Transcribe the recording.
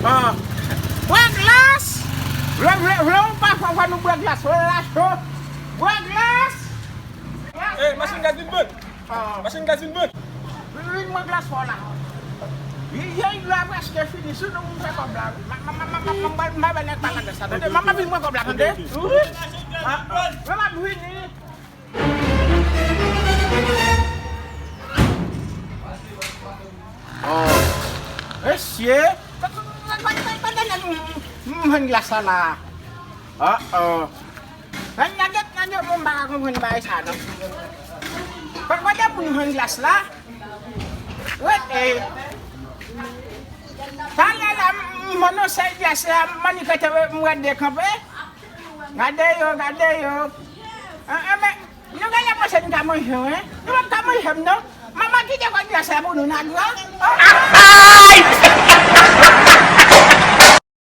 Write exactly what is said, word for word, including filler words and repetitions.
Ah. Bwè glas! Vle, vle, vle ou pa fò, fò nou bwè glas. Fò la cho. Bwè glas! Eh, machin gaz vin vann! Ah. Machin gaz vin vann! Vin, vin, mwen glas fò la. Ye, ye, la prèske fini. Si nou, mwen fè kòb la. Ma, ma, ma, ma, ma, ma, ma, ma, ba nèg pa la glas la, tande? Ma, ma, vin, mwen kòb la, tande? Wi. Ah, ah. Mwen, m ap vini. Oh. Mesye. Tande nèg, m, m, m jwenn glas la la. Ah, ah. Nèg, nèg, nèg, mwen, m pa ka konprann bagay sa, non. Kote pou nou jwenn glas la? Wè, eh. Talè la, m, m anonse glas la, m annik rete, m rete dekanpe. Gade yo, gade yo. Ah, ah, men, nou genlè panse nou ka manje, wi. Nou p ap ka manje m, non. Manman kite kòd glas la pou nou, nan gran.